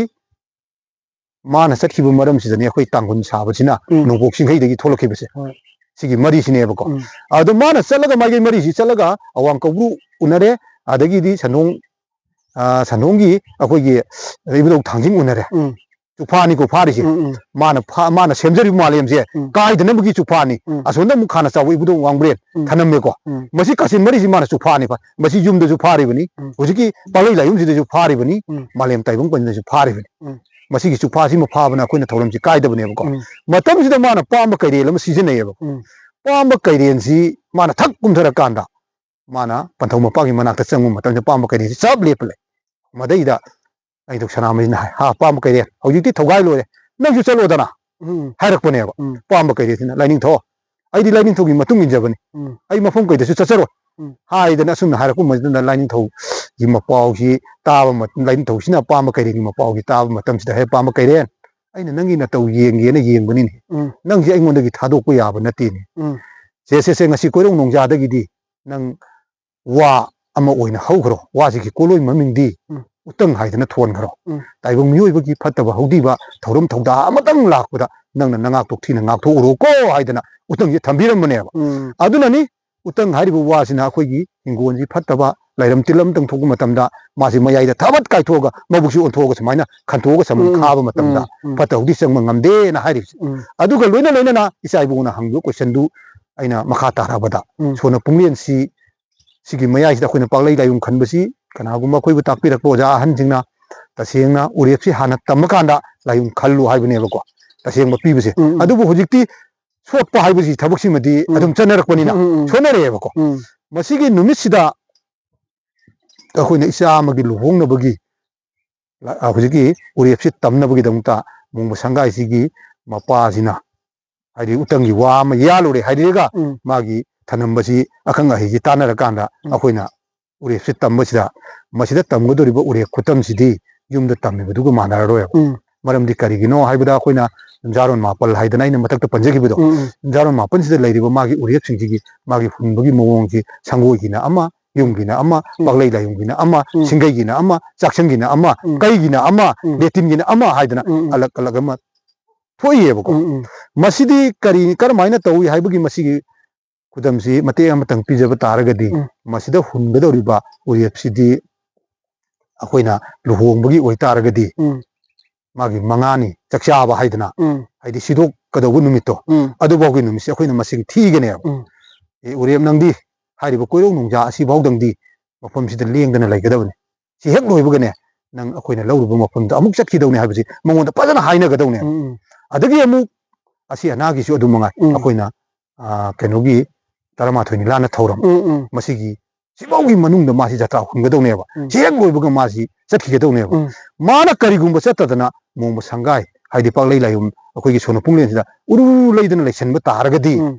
ꯃꯥꯅ ꯆꯠꯈꯤꯕ ꯃꯔꯝꯁꯤꯗꯅꯤ ꯑꯩꯈꯣꯏ ꯇꯥꯡꯈꯨꯜ ꯁꯥꯕꯁꯤꯅ ꯎꯝ꯫ ꯅꯣꯡꯄꯣꯛ ꯆꯤꯡꯈꯩꯗꯒꯤ ꯊꯣꯛꯂꯛꯈꯤꯕꯁꯦ꯫ ꯍꯣꯏ꯫ ꯁꯤꯒꯤ ꯃꯔꯤꯁꯤꯅꯦꯕꯀꯣ꯫ ꯎꯝ꯫ ꯑꯗꯣ ꯃꯥꯅ ꯆꯠꯂꯒ ꯃꯥꯏꯀꯩ ꯃꯔꯤꯁꯤ ꯆꯠꯂꯒ ꯑꯋꯥꯡ ꯀꯧꯕ꯭ꯔꯨ ꯎꯅꯔꯦ, ꯑꯗꯒꯤꯗꯤ ꯁꯟꯗꯣꯡ, ꯑ, ꯁꯟꯗꯣꯡꯒꯤ ꯑꯩꯈꯣꯏꯒꯤ ꯏꯕꯨꯙꯧ ꯊꯥꯡꯖꯤꯡ ꯎꯅꯔꯦ꯫ ꯎꯝ꯫ ꯆꯨꯞꯐꯥꯅꯤꯀꯣ ꯐꯥꯔꯤꯁꯦ꯫ ꯎꯝ, ꯎꯝ꯫ ꯃꯥꯅ ꯐꯥ-, ꯃꯥꯅ ꯁꯦꯝꯖꯔꯤꯕ ꯃꯥꯂꯦꯝꯁꯦ ꯎꯝ꯫ ꯀꯥꯏꯗꯅꯕꯒꯤ ꯆꯨꯞꯐꯥꯅꯤ꯫ ꯎꯝ꯫ ꯑꯁꯣꯝꯗ ꯑꯃꯨꯛ ꯈꯥꯅ ꯆꯥꯎꯕ ꯏꯕꯨꯙꯧ ꯋꯥꯡꯕ꯭ꯔꯦꯟ ꯎꯝ꯫ ꯊꯅꯝꯃꯦꯀꯣ꯫ ꯎꯝ꯫ ꯃꯁꯤ ꯀꯥꯆꯤꯟ ꯃꯔꯤꯁꯤ ꯃꯥꯅ ꯆꯨꯞꯐꯥꯅꯤ ꯐꯥ-, ꯃꯁꯤ ꯌꯨꯝꯗꯁꯨ ꯐꯥꯔꯤꯕꯅꯤ, ꯎꯝ꯫ ꯍꯧꯖꯤꯛꯀꯤ ꯄꯥꯂꯣꯏ ꯂꯥꯏꯌꯨꯝꯁꯤꯗꯁꯨ ꯐꯥꯔꯤꯕꯅꯤ, ꯎꯝ꯫ ꯃꯥꯂꯦꯝ ꯇꯥꯏꯕꯪ ꯄꯟꯖꯗꯁꯨ ꯐꯥꯔꯤꯕꯅꯤ꯫ ꯎꯝ꯫ ꯃꯁꯤꯒꯤ ꯆꯨꯞꯐꯥꯁꯤꯃ ꯐꯥꯕꯅ ꯑꯩꯈꯣꯏꯅ ꯊꯧꯔꯝꯁꯤ ꯀꯥꯏꯗꯕꯅꯦꯕꯀꯣ꯫ ꯎꯝ꯫ ꯃꯇꯝꯁꯤꯗ ꯃꯥꯅ ꯄꯥꯝꯕ ꯀꯩꯔꯦꯜ ꯑꯃ ꯁꯤꯖꯤꯟꯅꯩꯌꯦꯕ꯫ ꯎꯝ꯫ ꯄꯥꯝꯕ ꯀꯩꯔꯦꯜꯁꯤ ꯃꯥꯅ ꯊꯛ ꯀꯨꯝꯊꯔꯀꯥꯟꯗ ꯃꯥꯅ ꯄꯟꯊꯧ ꯃꯄꯥꯒꯤ ꯃꯅꯥꯛꯇ ꯆꯪꯕ ꯃꯇꯝꯗ ꯄꯥꯝꯕ ꯀꯩꯔꯦꯜꯁꯤ ꯆꯞ ꯂꯦꯞꯄ ꯂꯩ꯫ ꯃꯗꯩꯗ ꯂꯥꯏꯅꯤꯡꯊꯧ ꯁꯅꯥꯃꯍꯤꯅ ꯍꯥꯏ, "ꯍꯥ, ꯄꯥꯝꯕ ꯀꯩꯔꯦꯜ, ꯍꯧꯖꯤꯛꯇꯤ ꯊꯧꯒꯥꯏ ꯂꯣꯏꯔꯦ, ꯅꯪꯁꯨ ꯆꯠꯂꯣꯗꯅ" ꯎꯝ꯫ ꯍꯥꯏꯔꯛꯄꯅꯦꯕ꯫ ꯎꯝ꯫ ꯄꯥꯝꯕ ꯀꯩꯔꯦꯜꯁꯤꯅ, "ꯂꯥꯏꯅꯤꯡꯊꯧ, ꯑꯩꯗꯤ ꯂꯥꯏꯅꯤꯡꯊꯧꯒꯤ ꯃꯇꯨꯡ ꯏꯟꯖꯕꯅꯤ, ꯎꯝ꯫ ꯑꯩ ꯃꯐꯝ ꯀꯩꯗꯁꯨ ꯆꯠꯆꯔꯣꯏ" ꯎꯝ꯫ ꯍꯥꯏꯗꯅ ꯑꯁꯨꯝꯅ ꯍꯥꯏꯔꯛꯄ ꯃꯇꯝꯗ ꯂꯥꯏꯅꯤꯡꯊꯧꯒꯤ ꯃꯄꯥꯎꯁꯤ ꯇꯥꯕ ꯃ-, ꯂꯥꯏꯅꯤꯡꯊꯧꯁꯤꯅ ꯄꯥꯝꯕ ꯀꯩꯔꯦꯜꯒꯤ ꯃꯄꯥꯎꯁꯤ ꯇꯥꯕ ꯃꯇꯝꯁꯤꯗ, "ꯍꯦ ꯄꯥꯝꯕ ꯀꯩꯔꯦꯜ, ꯑꯩꯅ ꯅꯪꯒꯤ ꯅꯇꯧ ꯌꯦꯡꯒꯦꯅ ꯌꯦꯡꯕꯅꯤꯅꯦ꯫ ꯎꯝ꯫ ꯅꯪꯁꯦ ꯑꯩꯉꯣꯟꯗꯒꯤ ꯊꯥꯗꯣꯛꯄ ꯌꯥꯕ ꯅꯠꯇꯦꯅꯦ꯫ ꯎꯝ꯫ ꯁꯦ, ꯁꯦ, ꯁꯦ, ꯉꯁꯤ ꯀꯣꯏꯔꯧ ꯅꯣꯡꯖꯥꯗꯒꯤꯗꯤ ꯅꯪ ꯋꯥ ꯑꯃ ꯑꯣꯏꯅ ꯍꯧꯈ꯭ꯔꯣ꯫ ꯋꯥꯁꯤꯒꯤ ꯀꯣꯂꯣꯏ ꯃꯃꯤꯡꯗꯤ ꯎꯝ꯫ ꯎꯇꯪ ꯍꯥꯏꯗꯅ ꯊꯣꯟꯈ꯭ꯔꯣ꯫ ꯎꯝ꯫ ꯇꯥꯏꯕꯪ ꯃꯤꯑꯣꯏꯕꯒꯤ ꯐꯠꯇꯕ ꯍꯧꯗꯤꯕ ꯊꯧꯔꯝ ꯊꯧꯗꯥ ꯑꯃꯇꯪ ꯂꯥꯛꯄꯗ ꯅꯪꯅ ꯅꯉꯥꯛꯇꯣ ꯊꯤꯅ ꯉꯥꯛꯊꯣꯛꯎꯔꯣꯀꯣ" ꯍꯥꯏꯗꯅ ꯎꯇꯪꯁꯦ ꯊꯝꯕꯤꯔꯝꯕꯅꯦꯕ꯫ ꯎꯝ꯫ ꯑꯗꯨꯅꯅꯤ ꯎꯇꯪ ꯍꯥꯏꯔꯤꯕ ꯋꯥꯁꯤꯅ ꯑꯩꯈꯣꯏꯒꯤ ꯍꯤꯡꯒꯣꯜꯁꯤ ꯐꯠꯇꯕ ꯂꯥꯏꯔꯝ ꯇꯤꯜꯂꯝ ꯑꯃꯇꯪ ꯊꯣꯛꯄ ꯃꯇꯝꯗ ꯃꯥꯁꯤ ꯃꯌꯥꯏꯗ ꯊꯥꯕꯠ ꯀꯥꯏꯊꯣꯛꯑꯒ ꯃꯕꯨꯛꯁꯤ ꯑꯣꯟꯊꯣꯛꯑꯒ ꯁꯨꯃꯥꯏꯅ ꯈꯟꯇꯣꯛꯑꯒ ꯁꯃꯟ ꯎꯝ, ꯈꯥꯕ ꯃꯇꯝꯗ ꯎꯝ, ꯎꯝ꯫ ꯐꯠꯇ ꯍꯥꯎꯊꯤ ꯆꯪꯕ ꯉꯝꯗꯦꯅ ꯍꯥꯏꯔꯤꯕꯁꯦ꯫ ꯎꯝ꯫ ꯑꯗꯨꯒ ꯂꯣꯏꯅ ꯂꯣꯏꯅꯅ ꯏꯆꯥ ꯏꯕꯨꯡꯅ ꯍꯪꯕ question ꯗꯨ ꯑꯩꯅ ꯃꯈꯥ ꯇꯥꯔꯛꯄꯗ ꯎꯝ꯫ ꯁꯣꯅ ꯄꯨꯡꯂꯦꯟꯁꯤ ꯁꯤꯒꯤ ꯃꯌꯥꯏꯁꯤꯗ ꯑꯩꯈꯣꯏꯅ ꯄꯥꯛꯂꯩ ꯂꯥꯏꯌꯨꯝ ꯈꯟꯕꯁꯤ ꯀꯅꯥꯒꯨꯝꯕ ꯑꯩꯈꯣꯏꯕꯨ ꯇꯥꯛꯄꯤꯔꯛꯄ ꯑꯣꯖꯥ ꯑꯍꯟꯁꯤꯡꯅ ꯇꯁꯦꯡꯅ ꯎꯔꯦꯞꯁꯤ ꯍꯥꯟꯅ ꯇꯝꯕ ꯀꯥꯟꯗ ꯂꯥꯏꯌꯨꯝ ꯈꯜꯂꯨ ꯍꯥꯏꯕꯅꯦꯕꯀꯣ, ꯇꯁꯦꯡꯕ ꯄꯤꯕꯁꯦ꯫ ꯎꯝ, ꯎꯝ꯫ ꯑꯗꯨꯕꯨ ꯍꯧꯖꯤꯛꯇꯤ ꯁꯣꯠꯄ ꯍꯥꯏꯕꯁꯤ ꯊꯕꯛꯁꯤꯃꯗꯤ ꯎꯝ꯫ ꯑꯗꯨꯝ ꯆꯠꯅꯔꯛꯄꯅꯤꯅ ꯎꯝ, ꯎꯝ, ꯎꯝ꯫ ꯁꯣꯠꯅꯔꯛꯑꯦꯕꯀꯣ꯫ ꯎꯝ꯫ ꯃꯁꯤꯒꯤ ꯅꯨꯃꯤꯠꯁꯤꯗ ꯑꯩꯈꯣꯏꯅ ꯏꯆꯥ ꯑꯃꯒꯤ ꯂꯨꯍꯣꯡꯅꯕꯒꯤ ꯂ-, ꯑ, ꯍꯧꯖꯤꯛꯀꯤ ꯎꯔꯦꯞꯁꯤ ꯇꯝꯅꯕꯒꯤꯗꯃꯛꯇ ꯃꯣꯡꯕ ꯁꯪꯒꯥꯏꯁꯤꯒꯤ ꯃꯄꯥꯁꯤꯅ ꯍꯥꯏꯗꯤ ꯎꯇꯪꯒꯤ ꯋꯥ ꯑꯃ ꯌꯥꯜꯂꯨꯔꯦ ꯍꯥꯏꯔꯒ ꯎꯝ꯫ ꯃꯥꯒꯤ ꯊꯅꯝꯕꯁꯤ ꯑꯈꯪ ꯑꯍꯩꯁꯤ ꯇꯥꯟꯅꯔꯀꯥꯟꯗ ꯎꯝ꯫ ꯑꯩꯈꯣꯏꯅ ꯎꯔꯦꯞꯁꯤ ꯇꯝꯕꯁꯤꯗ ꯃꯁꯤꯗ ꯇꯝꯒꯗꯧꯔꯤꯕ ꯎꯔꯦꯞ ꯈꯨꯇꯝꯁꯤꯗꯤ ꯌꯨꯝꯗ ꯇꯝꯃꯤꯕꯗꯨꯒ ꯃꯥꯟꯅꯔꯔꯣꯏꯕ꯫ ꯎꯝ꯫ ꯃꯔꯝꯗꯤ ꯀꯔꯤꯒꯤꯅꯣ ꯍꯥꯏꯕꯗ ꯑꯩꯈꯣꯏꯅ ꯆꯤꯡꯖꯥꯔꯣꯟ ꯃꯥꯄꯜ ꯍꯥꯏꯗꯅ ꯑꯩꯅ ꯃꯊꯛꯇ ꯄꯟꯖꯈꯤꯕꯗꯣ, ꯎꯝ, ꯎꯝ꯫ ꯆꯤꯡꯖꯥꯔꯣꯟ ꯃꯥꯄꯜꯁꯤꯗ ꯂꯩꯔꯤꯕ ꯃꯥꯒꯤ ꯎꯔꯦꯞꯁꯤꯡꯁꯤꯒꯤ ꯃꯥꯒꯤ ꯍꯨꯟꯕꯒꯤ ꯃꯑꯣꯡꯁꯤ ꯁꯪꯒꯣꯏꯒꯤꯅ ꯑꯃ, ꯌꯨꯝꯒꯤꯅ ꯑꯃ, ꯎꯝ꯫ ꯄꯥꯛꯂꯩ ꯂꯥꯏꯌꯨꯝꯒꯤꯅ ꯑꯃ, ꯎꯝ꯫ ꯁꯤꯡꯒꯩꯒꯤꯅ ꯑꯃ, ꯆꯥꯛꯁꯪꯒꯤꯅ ꯑꯃ, ꯎꯝ꯫ ꯀꯩꯒꯤꯅ ꯑꯃ, ꯎꯝ꯫ ꯂꯦꯇꯤꯟꯒꯤꯅ ꯑꯃ ꯍꯥꯏꯗꯅ ꯎꯝ, ꯎꯝ꯫ ꯑꯂꯛ ꯑꯂꯛ ꯑꯃ ꯊꯣꯛꯏꯑꯕꯀꯣ꯫ ꯎꯝ, ꯎꯝ꯫ ꯃꯁꯤꯗꯤ ꯀꯔꯤ, ꯀꯔꯝꯍꯥꯏꯅ ꯇꯧꯏ ꯍꯥꯏꯕꯒꯤ ꯃꯁꯤꯒꯤ ꯈꯨꯗꯝꯁꯤ ꯃꯇꯦꯛ ꯑꯃꯇꯪ ꯄꯤꯖꯕ ꯇꯥꯔꯒꯗꯤ, ꯎꯝ꯫ ꯃꯁꯤꯗ ꯍꯨꯟꯒꯗꯧꯔꯤꯕ ꯎꯔꯦꯞꯁꯤꯗꯤ ꯑꯩꯈꯣꯏꯅ ꯂꯨꯍꯣꯡꯕꯒꯤ ꯑꯣꯏꯇꯥꯔꯒꯗꯤ, ꯎꯝ꯫ ꯃꯥꯒꯤ ꯃꯉꯥꯅꯤ ꯆꯥꯛꯆꯥꯕ ꯍꯥꯏꯗꯅ, ꯎꯝ꯫ ꯍꯥꯏꯗꯤ ꯁꯤꯗꯣꯛꯀꯗꯧꯕ ꯅꯨꯃꯤꯠꯇꯣ, ꯎꯝ꯫ ꯑꯗꯨꯐꯥꯎꯒꯤ ꯅꯨꯃꯤꯠꯁꯦ ꯑꯩꯈꯣꯏꯅ ꯃꯁꯤꯒꯤ ꯊꯤꯒꯅꯦꯕ꯫ ꯎꯝ꯫ "ꯑꯦ, ꯎꯔꯦꯞ, ꯅꯪꯗꯤ ꯍꯥꯏꯔꯤꯕ ꯀꯣꯏꯔꯧ ꯅꯣꯡꯖꯥ ꯑꯁꯤꯐꯥꯎꯗꯪꯗꯤ ꯃꯐꯝꯁꯤꯗ ꯂꯦꯡꯗꯅ ꯂꯩꯒꯗꯕꯅꯤ꯫ ꯁꯤ ꯍꯦꯛ ꯂꯣꯏꯕꯒꯅꯦ, ꯅꯪ ꯑꯩꯈꯣꯏꯅ ꯂꯧꯔꯨꯕ ꯃꯐꯝꯗꯣ ꯑꯃꯨꯛ ꯆꯠꯈꯤꯗꯧꯅꯤ" ꯍꯥꯏꯕꯁꯤ ꯃꯉꯣꯟꯗ ꯐꯖꯅ ꯍꯥꯏꯅꯒꯗꯧꯅꯦꯕ꯫ ꯎꯝ, ꯎꯝ꯫ ꯑꯗꯒꯤ ꯑꯃꯨꯛ ꯑꯁꯤ ꯑꯅꯥꯒꯤꯁꯨ ꯑꯗꯨꯝ ꯃꯉꯥꯏ꯫ ꯎꯝ꯫ ꯑꯩꯈꯣꯏꯅ, ꯑ, ꯀꯩꯅꯣꯒꯤ ꯇꯔꯥꯃꯥꯊꯣꯏꯅꯤ ꯂꯥꯟꯅ ꯊꯧꯔꯝ꯫ ꯎꯝ, ꯎꯝ꯫ ꯃꯁꯤꯒꯤ ꯁꯤꯐꯥꯎꯒꯤ ꯃꯅꯨꯡꯗ ꯃꯥꯁꯤ ꯖꯇ꯭ꯔꯥ ꯍꯨꯟꯒꯗꯧꯅꯦꯕ꯫ ꯎꯝ꯫ ꯁꯤ ꯍꯦꯛ ꯂꯣꯏꯕꯒ ꯃꯥꯁꯤ ꯆꯠꯈꯤꯒꯗꯧꯅꯦꯕ꯫ ꯎꯝ꯫ ꯃꯥꯅ ꯀꯔꯤꯒꯨꯝꯕ ꯆꯠꯇꯗꯅ ꯃꯣꯡꯕ ꯁꯪꯒꯥꯏ, ꯍꯥꯏꯗꯤ ꯄꯥꯛꯂꯩ ꯂꯥꯏꯌꯨꯝ ꯑꯩꯈꯣꯏꯒꯤ ꯁꯣꯅ ꯄꯨꯡꯂꯦꯟꯁꯤꯗ ꯎꯔꯨ ꯂꯩꯗꯅ ꯂꯩꯁꯟꯕ ꯇꯥꯔꯒꯗꯤ, ꯎꯝ꯫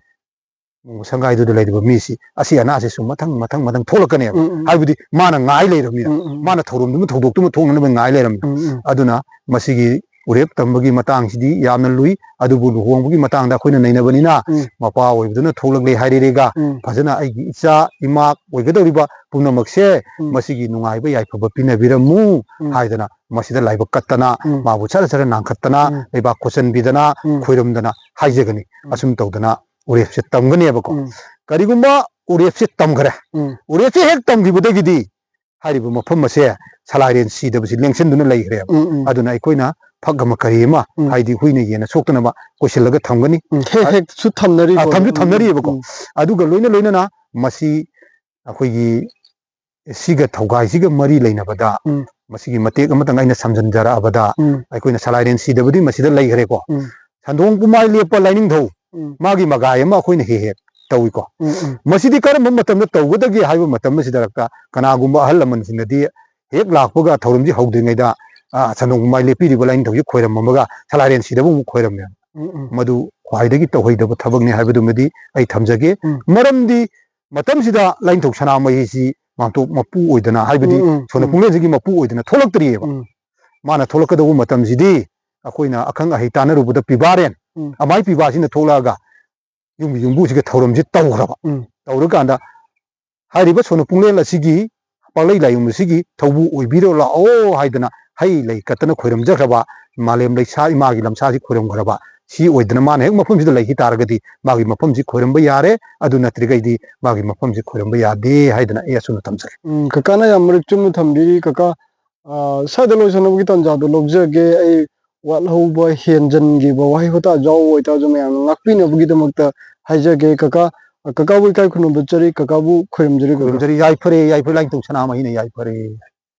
ꯃꯣꯡꯕ ꯁꯪꯒꯥꯏꯗꯨꯗ ꯂꯩꯔꯤꯕ ꯃꯤꯁꯤ ꯑꯁꯤ ꯑꯅꯥꯁꯤ ꯁꯨꯝ ꯃꯊꯪ, ꯃꯊꯪ, ꯃꯊꯪ ꯊꯣꯛꯂꯛꯀꯅꯦꯕ꯫ ꯎꯝ, ꯎꯝ, ꯎꯝ꯫ ꯍꯥꯏꯕꯗꯤ ꯃꯥꯅ ꯉꯥꯏ ꯂꯩꯔꯕꯅꯤꯅ, ꯎꯝ, ꯎꯝ, ꯎꯝ꯫ ꯃꯥꯅ ꯊꯧꯔꯝꯗꯨꯃ ꯊꯧꯗꯣꯛꯇꯨꯃ ꯊꯣꯛꯅꯅꯕ ꯉꯥꯏ ꯂꯩꯔꯕꯅꯤꯅ꯫ ꯎꯝ, ꯎꯝ꯫ ꯑꯗꯨꯅ ꯃꯁꯤꯒꯤ ꯎꯔꯦꯞ ꯇꯝꯕꯒꯤ ꯃꯇꯥꯡꯁꯤꯗꯤ ꯌꯥꯝꯅ ꯂꯨꯏ, ꯑꯗꯨꯕꯨ ꯂꯨꯍꯣꯡꯕꯒꯤ ꯃꯇꯥꯡꯗ ꯑꯩꯈꯣꯏꯅ ꯅꯩꯅꯕꯅꯤꯅ, ꯎꯝ꯫ ꯃꯄꯥ ꯑꯣꯏꯕꯗꯨꯅ ꯊꯣꯛꯂꯛꯂꯦ ꯍꯥꯏꯔꯦꯒ, ꯎꯝ꯫ ꯐꯖꯅ ꯑꯩꯒꯤ ꯏꯆꯥ ꯏꯃꯥ ꯑꯣꯏꯒꯗꯧꯔꯤꯕ ꯄꯨꯝꯅꯃꯛꯁꯦ, ꯎꯝ꯫ ꯃꯁꯤꯒꯤ ꯅꯨꯡꯉꯥꯏꯕ ꯌꯥꯏꯐꯕ ꯄꯤꯅꯕꯤꯔꯝꯃꯨ ꯎꯝ꯫ ꯍꯥꯏꯗꯅ ꯃꯁꯤꯗ ꯂꯥꯏꯕꯛ ꯀꯠꯇꯅ, ꯎꯝ꯫ ꯃꯥꯕꯨ ꯁꯔ ꯁꯔ ꯅꯥꯟꯈꯠꯇꯅ, ꯎꯝ꯫ ꯂꯩꯕꯥꯛ ꯀꯣꯠꯆꯟꯕꯤꯗꯅ, ꯎꯝ꯫ ꯈꯣꯏꯔꯝꯗꯅ ꯍꯥꯏꯖꯒꯅꯤ꯫ ꯎꯝ꯫ ꯑꯁꯨꯝ ꯇꯧꯗꯅ ꯎꯔꯦꯞꯁꯦ ꯇꯝꯒꯅꯦꯕꯀꯣ꯫ ꯎꯝ꯫ ꯀꯔꯤꯒꯨꯝꯕ ꯎꯔꯦꯞꯁꯦ ꯇꯝꯈ꯭ꯔꯦ꯫ ꯎꯝ ꯎꯔꯦꯞꯁꯦ ꯍꯦꯛ ꯇꯝꯈꯤꯕꯗꯒꯤꯗꯤ ꯍꯥꯏꯔꯤꯕ ꯃꯐꯝ ꯑꯁꯦ ꯁꯂꯥꯏꯔꯦꯟ ꯁꯤꯗꯕꯁꯤ ꯂꯦꯡꯁꯤꯟꯗꯨꯅ ꯂꯩꯈ꯭ꯔꯦꯕ꯫ ꯎꯝ ꯎꯝ ꯑꯗꯨꯅ ꯑꯩꯈꯣꯏꯅ ꯐꯛ ꯑꯃ ꯀꯔꯤ ꯑꯃ, ꯎꯝ꯫ ꯍꯥꯏꯗꯤ ꯍꯨꯏꯅ ꯌꯦꯟꯅ ꯁꯣꯛꯇꯅꯕ ꯀꯣꯏꯁꯤꯜꯂꯒ ꯊꯝꯒꯅꯤ꯫ ꯎꯝ ꯍꯦꯛ ꯍꯦꯛꯁꯨ ꯊꯝꯅꯔꯤꯕ ꯑ, ꯊꯝꯁꯨ ꯎꯝ, ꯊꯝꯅꯔꯤꯕꯀꯣ꯫ ꯎꯝ ꯑꯗꯨꯒ ꯂꯣꯏꯅ ꯂꯣꯏꯅꯅ ꯃꯁꯤ ꯑꯩꯈꯣꯏꯒꯤ ꯁꯤꯒ ꯊꯧꯒꯥꯏꯁꯤꯒ ꯃꯔꯤ ꯂꯩꯅꯕꯗ ꯎꯝ꯫ ꯃꯁꯤꯒꯤ ꯃꯇꯦꯛ ꯑꯃꯇꯪ ꯑꯩꯅ ꯁꯝꯖꯤꯟꯖꯔꯛꯑꯕꯗ ꯎꯝ ꯑꯩꯈꯣꯏꯅ ꯁꯂꯥꯏꯔꯦꯟ ꯁꯤꯗꯕꯗꯤ ꯃꯁꯤꯗ ꯂꯩꯈ꯭ꯔꯦꯀꯣ꯫ ꯎꯝ ꯁꯟꯗꯣꯡ ꯄꯨꯃꯥꯏ ꯂꯦꯞꯄ ꯂꯥꯏꯅꯤꯡꯊꯧ ꯎꯝ ꯃꯥꯒꯤ ꯃꯒꯥꯏ ꯑꯃ ꯑꯩꯈꯣꯏꯅ ꯍꯦꯛ ꯍꯦꯛ ꯇꯧꯏꯀꯣ꯫ ꯎꯝ ꯎꯝ ꯃꯁꯤꯗꯤ ꯀꯔꯝꯕ ꯃꯇꯝꯗ ꯇꯧꯒꯗꯒꯦ ꯍꯥꯏꯕ ꯃꯇꯝ ꯑꯁꯤꯗ ꯀꯅꯥꯒꯨꯝꯕ ꯑꯍꯜ ꯂꯃꯟꯁꯤꯡꯅꯗꯤ ꯍꯦꯛ ꯂꯥꯛꯄꯒ ꯊꯧꯔꯝꯁꯤ ꯍꯧꯗ꯭ꯔꯤꯉꯩꯗ, ꯑ, ꯁꯟꯗꯣꯡ ꯄꯨꯃꯥꯏ ꯂꯦꯞꯄꯤꯔꯤꯕ ꯂꯥꯏꯅꯤꯡꯊꯧꯁꯤ ꯈꯣꯏꯔꯝꯃꯝꯃꯒ ꯁꯂꯥꯏꯔꯦꯟ ꯁꯤꯗꯕ ꯑꯃꯨꯛ ꯈꯣꯏꯔꯝꯃꯦꯕ꯫ ꯎꯝ ꯎꯝ ꯃꯗꯨ ꯈ꯭ꯋꯥꯏꯗꯒꯤ ꯇꯧꯍꯩꯗꯕ ꯊꯕꯛꯅꯤ ꯍꯥꯏꯕꯗꯨꯃꯗꯤ ꯑꯩ ꯊꯝꯖꯒꯦ꯫ ꯎꯝ꯫ ꯃꯔꯝꯗꯤ ꯃꯇꯝꯁꯤꯗ ꯂꯥꯏꯅꯤꯡꯊꯧ ꯁꯅꯥꯃꯍꯤꯁꯤ ꯃꯥꯡꯇꯣꯞ ꯃꯄꯨ ꯑꯣꯏꯗꯅ, ꯍꯥꯏꯕꯗꯤ ꯎꯝ, ꯎꯝ, ꯁꯣꯟꯅ ꯎꯝ꯫ ꯄꯨꯡꯂꯦꯟꯁꯤꯒꯤ ꯃꯄꯨ ꯑꯣꯏꯗꯅ ꯊꯣꯛꯂꯛꯇ꯭ꯔꯤꯑꯕ꯫ ꯎꯝ ꯃꯥꯅ ꯊꯣꯛꯂꯛꯀꯗꯧꯕ ꯃꯇꯝꯁꯤꯗꯤ ꯑꯩꯈꯣꯏꯅ ꯑꯈꯪ ꯑꯍꯩ ꯇꯥꯟꯅꯔꯨꯕꯗ ꯄꯤꯕꯥꯔꯦꯟ, ꯎꯝ꯫ ꯑꯃꯥꯏ ꯄꯤꯕꯥꯁꯤꯅ ꯊꯣꯛꯂꯛꯑꯒ ꯌꯨꯝꯒꯤ ꯌꯨꯝꯕꯨꯁꯤꯒ ꯊꯧꯔꯝꯁꯤ ꯇꯧꯈ꯭ꯔꯕ꯫ ꯎꯝ꯫ ꯇꯧꯔꯀꯥꯟꯗ ꯍꯥꯏꯔꯤꯕ ꯁꯣꯟꯅ ꯄꯨꯡꯂꯦꯟ ꯑꯁꯤꯒꯤ ꯄꯥꯛꯂꯩ ꯂꯥꯏꯌꯨꯝ ꯑꯁꯤꯒꯤ ꯊꯧꯕꯨ ꯑꯣꯏꯕꯤꯔꯣ ꯂꯥꯛꯑꯣ ꯍꯥꯏꯗꯅ ꯍꯩ ꯂꯩ ꯀꯠꯇꯅ ꯈꯣꯏꯔꯝꯖꯈ꯭ꯔꯕ, ꯃꯥꯂꯦꯝ ꯂꯩꯁꯥ ꯏꯃꯥꯒꯤ ꯂꯝꯁꯥꯁꯤ ꯈꯣꯏꯔꯝꯈ꯭ꯔꯕ, ꯁꯤ ꯑꯣꯏꯗꯅ ꯃꯥꯅ ꯍꯦꯛ ꯃꯐꯝꯁꯤꯗ ꯂꯩꯈꯤ ꯇꯥꯔꯒꯗꯤ ꯃꯥꯒꯤ ꯃꯐꯝꯁꯤ ꯈꯣꯏꯔꯝꯕ ꯌꯥꯔꯦ, ꯑꯗꯨ ꯅꯠꯇ꯭ꯔꯤꯈꯩꯗꯤ ꯃꯥꯒꯤ ꯃꯐꯝꯁꯤ ꯈꯣꯏꯔꯝꯕ ꯌꯥꯗꯦ ꯍꯥꯏꯗꯅ ꯑꯩ ꯑꯁꯨꯝꯅ ꯊꯝꯖꯒꯦ꯫ ꯎꯝ, ꯀꯀꯥꯅ ꯌꯥꯝ ꯃꯔꯤꯛ ꯆꯨꯝꯅ ꯊꯝꯕꯤꯔꯤ꯫ ꯀꯀꯥ, ꯑ, ꯁ꯭ꯋꯥꯏꯗ ꯂꯣꯏꯁꯤꯟꯅꯕꯒꯤ ꯇꯥꯟꯖꯥꯗꯣ ꯂꯧꯖꯒꯦ꯫ ꯑꯩ ꯋꯥꯠꯍꯧꯕ, ꯍꯦꯟꯖꯟꯈꯤꯕ ꯋꯥꯍꯩ ꯋꯥꯇꯥ ꯌꯥꯎꯕ ꯑꯣꯏꯇꯥꯔꯁꯨ ꯃꯌꯥꯝꯅ ꯉꯥꯛꯄꯤꯅꯕꯒꯤꯗꯃꯛꯇ ꯍꯥꯏꯖꯒꯦ꯫ ꯀꯀꯥ, ꯀꯀꯥꯕꯨ ꯏꯀꯥꯏ ꯈꯨꯝꯅꯕ ꯆꯠꯆꯔꯤ, ꯀꯀꯥꯕꯨ ꯈꯣꯏꯔꯝꯖꯔꯤ, ꯀꯀꯥ꯫ ꯈꯣꯏꯔꯝꯖꯔꯤ, ꯌꯥꯏꯐꯔꯦ, ꯌꯥꯏꯐꯔꯦ, ꯂꯥꯏꯅꯤꯡꯊꯧ ꯁꯅꯥꯃꯍꯤꯅ ꯌꯥꯏꯐꯔꯦ꯫